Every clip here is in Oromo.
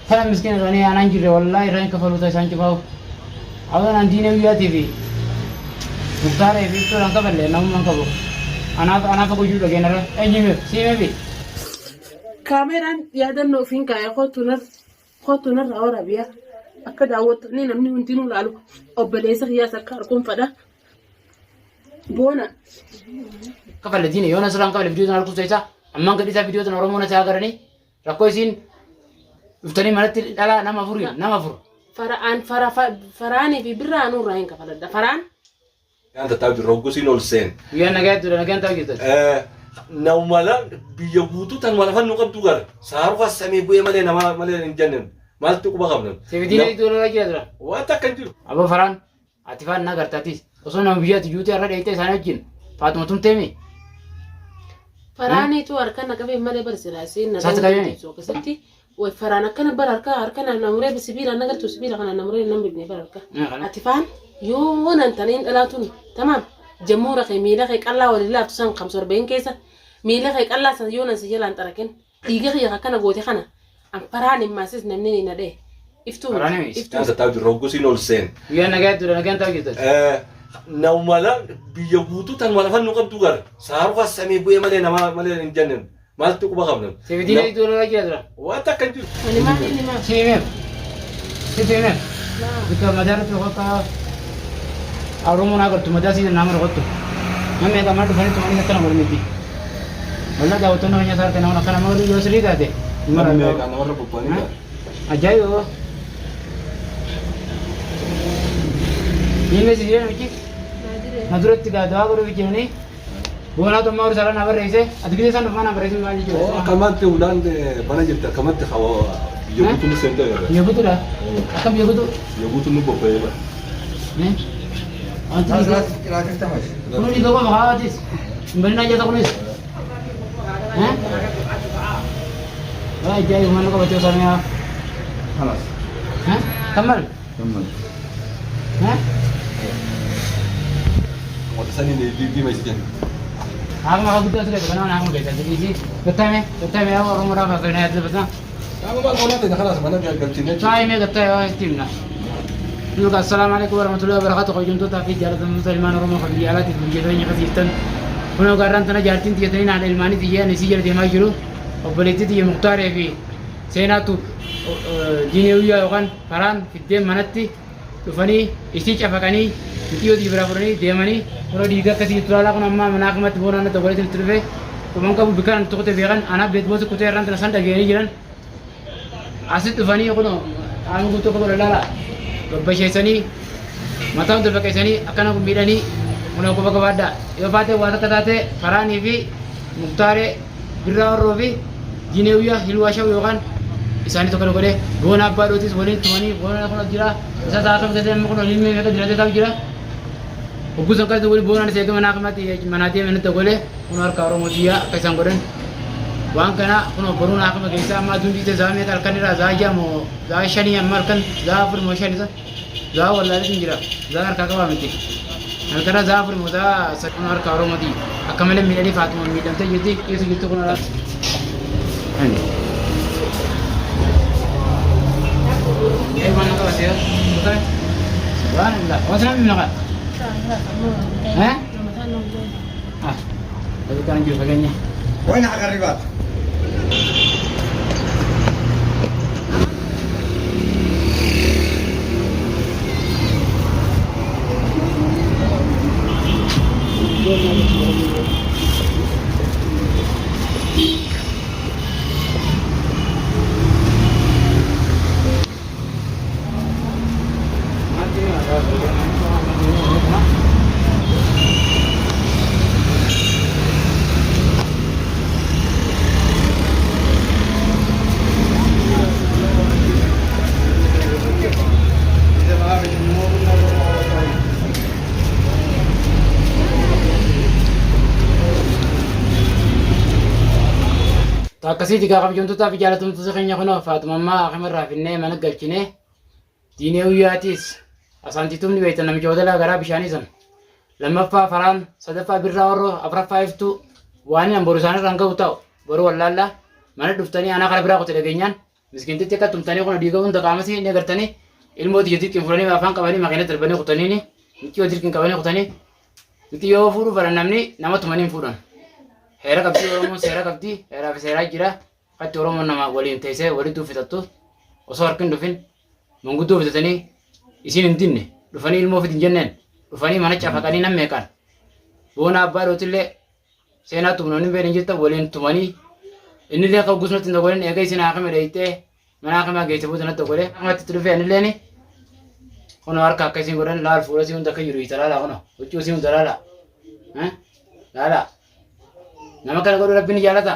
Fara miskiina isaanii aanaan jirre wallaahi irraa hin kafaluu ta'e isaan cufaa'u. Awwan an diinee guyyaatii fi muktaaree fi ibsuudhaan kafalle namummaan qabu. Anaaf anaaf guyyuu dhageenarra eenyu siimee fi. Kaameraan yaadannoo ofiin kaa'e kootu nar kootu narraa waraabiyaa akka daawwattoonni namni hundinuu ilaalu obboleessa kiyyaas akka arguun fedha. Boona. Kafalle diine yoo nasirraan kafalle viidiyoo sana arguuf ta'isa ammaan gadhiisaa viidiyoo sana Oromoon asii agaranii rakkoo isiin dhuftanii manatti dhalaa nama afurii nama afur. Fara'aan fara faraanii fi birraa anuu irraa hin kafaladha. Faraan. Nagaan tattaa'u jirra hoggusiin ol seen. Guyyaan nagaa jechuudha nagaan ta'u jirtan. Namala biyya guutuu tan wal afan nu qabdu gara. Saarufa samii bu'ee malee nama malee hin jenneen. Maaltu quba qabna? Sibidiin iddoo irra jira dura. Waan takka hin jiru. Aboo faraan ati faan na gartaatis osoo nama biyyaati juutee har'a dheeyxee isaanii wajjin Faatuma tumteemi. Faraaniitu harka na qabee malee bar silaasee na Isaatti qabee? akkasitti way faraan akkana bar harka harka na muree sibiila na galchu sibiila kana na muree nan bibne bar harka. Ati faan yoo nan taniin dhalaatuun tamaam jammuura kee miila kee qallaa waliin laaftu san kamsa arba'in keessa miila kee qallaa san yoo nan si jalaan xarakin dhiiga kiyya akkana goote kana an faraan hin maasis namni ni na dhee iftuu Faraan himis. iftuu Nagaan tattaa'u jirra hoggusiin ol seen. Guyyaan nagaa jechuudha nagaan ta'u jirtan. Namala biyya guutuu tan wal afan nu qabdu gara. Saarufa samii bu'ee malee nama malee hin jenneen. Maaltu quba qabna? Sibidiin iddoo irra jira dura. Waan takka hin jiru. Ani maaliin himaa? Siimee. Siimee. Bikka madaarratti bakka Oromoon agartu madaa siidhan nama rukuttu. Namni egaa mana dhufanii tumanii akkana godhu miti. Wallah daawwattoonni keenya isaa harka nama akkana nama yoo sirrii taate. Namni meeqa namarra bobba'anii gara. Ajaa'iba. Inni si jedhan miti. Na duratti gaa dawaa godhuuf jiranii. Boonaa tommaa horii saala na barreesse. Ati gisee isaan dhufaa na barreessin maal jechuudha. Akkamatti ulaan bana jirti akkamatti hawa biyya guutuu nu seentee gara. Biyya guutuudha. Akkam biyya guutuu? Biyya guutuu nu bobba'ee bara. Wanti kun dhiiga qofa hawaatis. Hin badinaa jata kunis. Ajaa'iba mana qabatee osoo mi'aa. خلاص Kammal. كمل. Wanta saniin diima isi jenna. Haakuma akka guddaa ture kana haakuma keessa jirisi. Gattame gattame yaa Oromoo raafaa kan yaadde basa. Qaama maal qoonaa ta'e khalaas mana galchinee. Saayimee gattame waa itti himna. Nuka assalamu alaikum warahmatullahi wabarakatuh. Hojjattoota fi jaallatamtoota ilmaan Oromoo kan biyya alaatiif biyya keenya keessa jirtan. Kunoo gaarraan tana jaartiin tiyyatanii haadha ilmaanii tiyyee isii jala deemaa jiru. Obboleettii tiyya Muktaaree fi Seenaatu diinee yookaan karaan fiddeen manatti dhufanii isii cafaqanii mixiyoo tiyya biraa fudhanii deemanii kunoo dhiiga akkasii jirtu laalaa kun amma manaa akkamatti boonaan natti obboleettiin itti dhufe dhuman qabu bikkaan itti kute beekan anaaf beekmoota kutee irraan tana san dhageenii jiran asitti dhufanii kunoo qaama guutuu akka godhan laala babbasheessanii mataa hunda baqeessanii akkana miidhanii kunoo quba qabaadhaa yoo baate waan akka taate faraanii fi muktaaree birraa horroo fi jineewyaa hilwaa shaw yookaan isaanii tokko godhee boona abbaa dhootis waliin tumanii boona kun jira isa isaa akkam ta'e amma kun waliin meeqa jira ta'u jira hogguus akkas waliin boonaan isa eegama naafamatti manaa deeme natti godhe kun harka Oromoo tiyyaa akka isaan godhan waan kana kun boruun haakama keessa amma aduun dhiite za'a meeqa halkan irraa za'a ja'a moo za'a shanii amma halkan za'a afur moo shan isa za'a wallaalee hin jira za'a harkaa qabaa miti halkan za'a afur moo za'a kun harka Oromoo tiyya akka malee miidhanii faatuma miidhamtee jirti dhiisu jirtu kun alaa. Eh? Ah, tapi kan jiru fageenya. وين حق الرباط؟ Akkasiiti gaa kabajamtootaa fi jaalatamtoota keenya kunoo Faaxumammaa akimarraa finnee mana galchine diinee guyyaatis Asaantiituun ni beektan namicha wadalaa garaa bishaanii san. Lammaffaa Faraan, sadaffaa Birraa Warroo, afraffaa Iftuu. Waan an boru isaanirraan gahu ta'u boru wallaallaa mana dhuftanii anaa kara biraa qote dhageenyaan miskiintitti akka tumtanii kun dhiiga hunda qaamasii ni agartanii ilmoo tiyya dirqiin fudhanii afaan qabanii makiina darbanii kutaniini micciyoo dirqiin qabanii kutanii micciyoo fuudhuu fedhan namni nama tumanii hin fuudhan. Heera qabdii Oromoon seera qabdii heeraa fi seeraa jira katti Oromoon nama waliin teessee walitti fixattu osoo harki hin dhufin manguddoo fitatanii isiin hin dinne dhufanii ilmoo fidin jenneen dhufanii mana cafaqanii nam meeqaan boona abbaa dhootillee seenaa tumnoonni beekan jirtan waliin tumanii innillee akka gusnatti hin dogoleen eega isin haakime dheeyxee mana haakimaa geesse booda natti dogolee haakimatti itti dhufee anilleen kunoo harka akka isin godhan laal fuula isii hunda akka jiru hiita laala kunoo huccuu isii hunda laala laala nama kana godhu rabbiin ni jaalata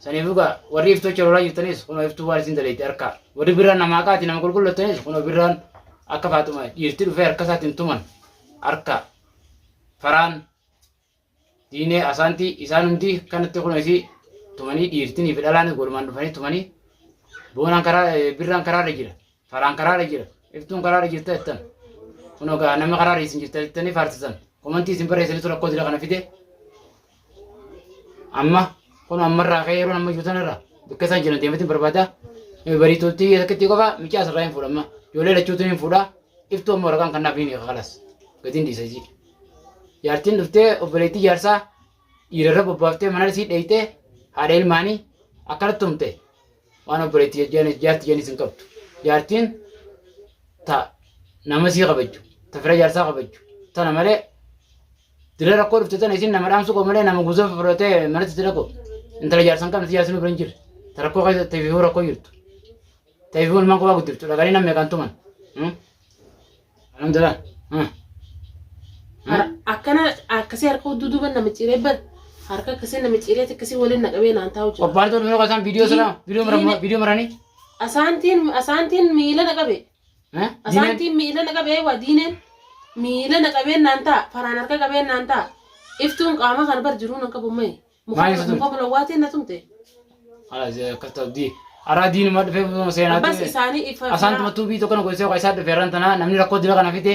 saniif dhugaa warri iftuu achi lolaa jirtanis kunoo iftuu waan isin daleetti harka warri birraan namaa qaati nama qulqullottanis kunoo birraan akka faaxuma dhiirti dhufee harka isaatiin tuman harka faraan Diinee Asaantii isaan hundi kanatti kun isii tumanii dhiirtinii fi dhalaanis walumaan dhufanii tumanii boonaan karaa birraan karaarra jira faraan karaarra jira iftuun karaarra jirta jettan kun egaa nama karaarra isin jirta jettanii faarsisan komantii isin barreessanitu rakkoo dila kana fide amma kun ammarraa ka'ee yeroo amma jiru tanarra bakka isaan jiran deematiin barbaada bariituutti takkitti qofa micaa asirraa hin fuudha amma ijoollee lachuutu hin fuudha iftuu amma waraqaan kan naaf hin hiika kalas gatiin dhiisa isii. Jaartiin dhuftee obboleettii jaarsaa dhiirarra bobbaaftee mana isii dheeyxee haadha ilmaanii akkana tumte waan obboleettii jaartii jedhanis hin qabdu. Jaartiin ta nama sii kabajju ta fira jaarsaa kabajju tana malee dira rakkoo dhufte tana isin nama dhaamsu qaba malee nama guutuu fudhatee manatti itti dhaqu intala jaarsa hin qabne jaarsi nu bira hin jirre ta rakkoo keessa ta ififuu rakkoo jirtu ta ififuu ilmaan kophaa guddiftu dhaqanii nama meeqaan tuman. Alhamdulillah. Akkana akkasii harka duuba nama ciree bar harka akkasii nama ciree akkasii waliin naqabee naan taa'u jira. Qophaa'anii tolu yeroo isaan viidiyoo sana viidiyoo maranii viidiyoo maranii. Asaantiin asaantiin miila naqabe. Asaantiin miila naqabe waa diineen miila naqabee naan ta'a faraan harka qabee naan ta'a. Iftuun qaama kana bar jiruu nan qabu mayi. Maal isa tumte? Muka bulawwaatiin na tumte. Akkas ta'u di. Araa diinuma dhufee seenaa Bas isaanii ifa. Asaantuma tuubii tokko na goosee isaa dhufee irraan tanaa namni rakkoo dila kana fide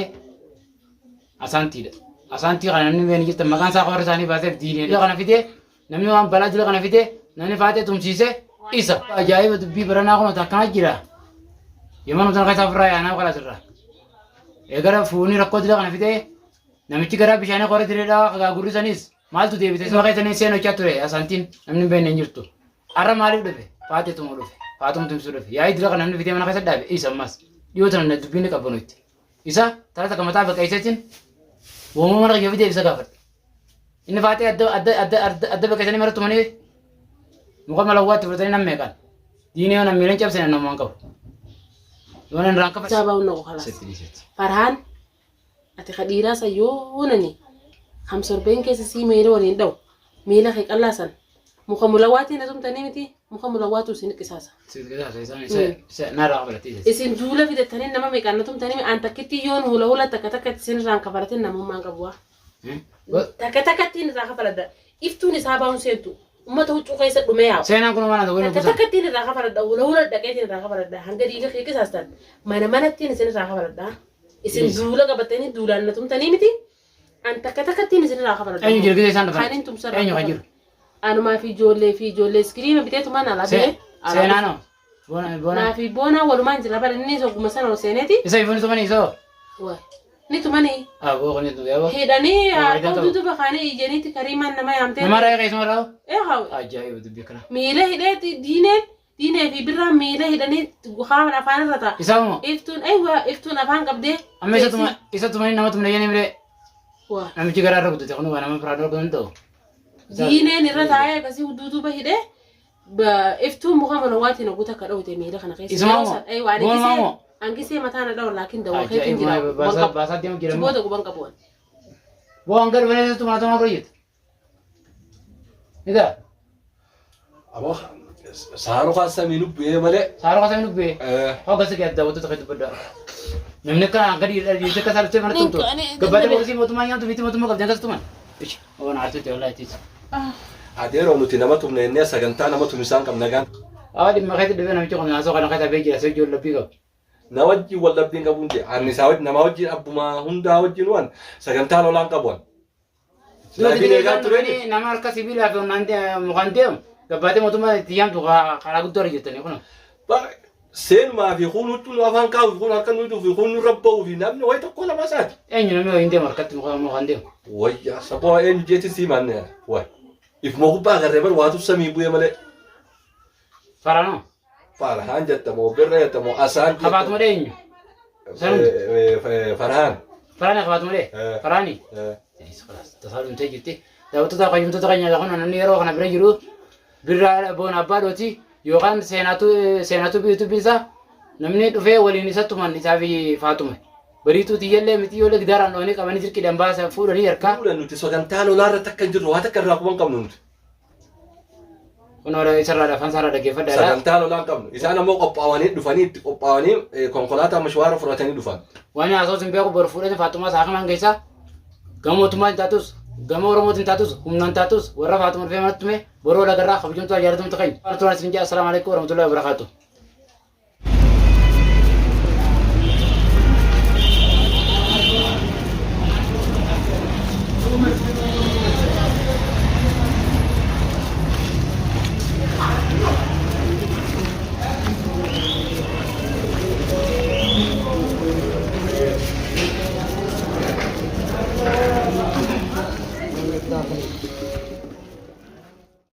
asaantiidha. Asaantii kana namni beeni jirtan maqaan isaa warra isaanii baaseef diinee dila kana fide namni waan balaa dila kana fide namni faatee tumsiise isa. Ajaa'iba dubbii baranaa kun akkana jira. Yeman utan keessaa ofirraa yaanaa kalaas irraa. Eegala fuunii rakkoo dila kana fide namichi garaa bishaanii qorra direedhaa gaagurri sanis Maaltu deebite? Isuma keessa inni seenuu jechaa ture asaantiin namni hin beekne hin jirtu. Har'a maaliif dhufe? Faatee tumuu dhufe. Faatum tumsuu dhufe. Yaa'ii dura kan namni fidee mana keessa dhaabe isa ammas. Dhiyoo tana dubbiin ni qabanu itti. Isa tara takka mataa baqeesseetiin woomuu mana kiyya fidee isa gaafadha. Inni faatee adda adda adda adda adda baqeessanii mara tumanii muka malawwaatti fudhatanii nam meeqan. Diinii yoo nam miilan cabsine namumaan qabu. Yoo nan irraan kafa. Isaa baa'uun naqu kalaas. Sitti dhiisetti. Farhaan Ati ka dhiiraa san yoonani hamsorbeen keessa sii miila waliin dha'u miila kee qallaa san muka mulawaatiin na tumtanii miti muka mulawaatu isin qisaasa. Narraa kafalattii. Isin duula fidattanii nama meeqaan na tumtanii an takkitti yoon hula hula takka takkatti isin irraan kafalatin namummaan qabu waa. Takka takkattiin irraa kafaladha. Iftuun isaa baa'uun seentu. Ummata huccuu keessa dhumee yaa'u. Seenaan kun waan ta'u Takka takkattiin irraa kafaladha. Hula hula dhaqeetiin irraa kafaladha. Hanga dhiiga kee qisaastan mana manattiin isin irraa kafaladha. Isin duula qabattanii duulaan na tumtanii miti. An takka takkattiin isin irraa kafaladha. Eenyu jira gisee isaan dhufan? Kan hin tumsarraa Eenyu kan jiru? Anumaa fi ijoollee fi ijoollee iskiriima bitee tumaan alaa bee. Seenaanoo? Boona boona. Naa fi boonaa walumaan jira bara inni sogguma sana ol seeneeti. Isa ifuun tumanii isoo? Waay. Ni tumanii. Aboo kun ni tumee aboo. Hidhanii Waa, harka ta'u. duuba kaanii ijaniitti kariimaan nama yaamtee. Nama raayii keessuma raa'u? Ee haawe. Ajaa'iba dubbii kana. Miila hidheeti diineen diinee fi birraan miila hidhanii kaan afaan irra ta'a. Isaa moo? Iftuun aywa iftuun afaan qabdee. Amma isa tuma isa tumanii nama tumne jennee miree Waa. namichi garaa irra guddate kun waa nama biraa dhorkuu hin ta'u. Diineen irra taa'ee akkasii duuduuba hidhee iftuun muka malawaatiin oguta akka dhawte miila kana keessa. Isuma Yeroo moo? san aywa ani Boonuma gisee moo? angisee mataa na dhawu laakiin dawaa keetiin jira. Ajaa'iba Quban baasaa qabu. baasaa deemu jira moo? Booda quban qabu. Boo hanga dhufanii isa tumaa tumaa hojjetu. Nida Aboo saaruu kaasanii nubbee malee. saaroo kaasanii nubbee. Hogga si gadda wantoota kan dubbadha. Namni akka hanga dhiirri akka isaa dhuftee mana tumtu. Gabbaata poolisii mootummaa nyaatu miti mootummaa qabdi akkas tuman. Ishi waan aartuuti wallaahi tiisa. Adeeroo nuti nama tumne jennee sagantaa nama tumisaan qabna gaan. Haa dhimma keetti dhufee namichi kun haasoo kana keessa bee jira soo ijoollee labbii qabu. Na wajjin wal dhabbiin qabuun jee. Ani isaa wajjin nama wajjin abbumaa hundaa wajjin waan sagantaa lolaan qabu an. Duratti eegaa turanii nama harka sibiilaa fi humnaan mukaan deemu gabbaatee mootummaa itti yaamtu karaa guddoo irra jirtanii kun. Seenumaa fi kun huccuu nu afaan kaa'u fi kun harka nu hidhuu fi kun nurra ba'uu fi namni wayi tokko lama isaati. Eenyu namni wayiin deemu harkatti mukaan deemu? Wayyaa saboo eenyu jeetiin sii maanne wayi. Ifuma gubbaa agarree bar waatu samii bu'ee malee. Faraanoo. Farhaan jetta moo birra jetta moo asaan jetta. Kabaatu malee eenyu? Farhaan. Faraani kabaatu malee? Faraani. Tasaa dhumtee jirti. Daawwattoota kabajamtoota keenya kun namni yeroo kana bira jiru birraa boona abbaa dhooti yookaan seenaatu seenaatu yuutuubiin isaa namni dhufee waliin isa tuman isaa fi faatume. Bariituu tiyyallee miti ijoollee gidaaraan dho'anii qabanii dirqiidhaan baasan fuudhanii harkaa. Fuula nuti sagantaa lolaa irratti akka hin jirru waa takka irraa quban qabnu nuti. Kun hora isarraa afaan isaarraa dhaggeeffadhaadha. Sagantaa lolaa hin qabnu. Isaan ammoo qophaawanii dhufanii itti qophaawanii eh, konkolaataa mishwaara fudhatanii dhufan. Waan haasa'u sin beeku boru fuudhanii Faaxumaa saakimaan keessaa gama mootummaa hin taatus gama Oromootiin taatus humnaan taatus warra Faaxuma dhufee manatti tume boroo lagarraa kabajamtuu jaalatamtu keenya. Waan turan isin jaa assalaamu alaikum warahmatullahi wabarakatuh.